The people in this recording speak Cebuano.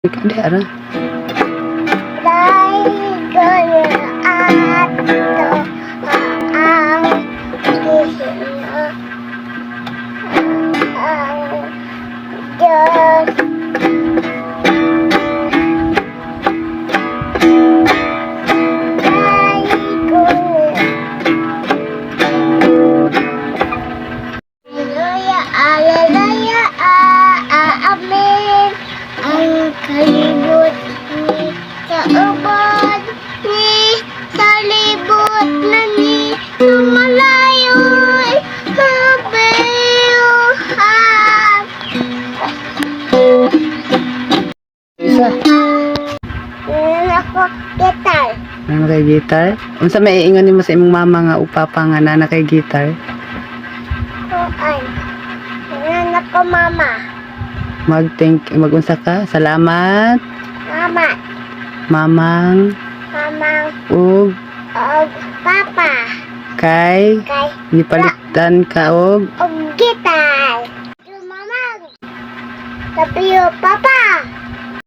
Di ara. Daigon ato ang Ginoo ang Diyos. Daigon. Hallelujah, hallelujah, ah, ah, amen. Ang kalibot ni sa ubod ni sa libot na ni sumalayo'y habeyuhan. Isa. Meron ako gitar. Naa kay guitar? Unsa may iingon nimo sa imong mama nga ug papa nga naa na kay guitar? Kuan. Meron ako mama. Mag-thank, magunsa ka? Salamat, Mama. Mamang, Mamang ug og papa. Kay Kay gipalitan ka og og gitar. Mamang. Tapiyo papa.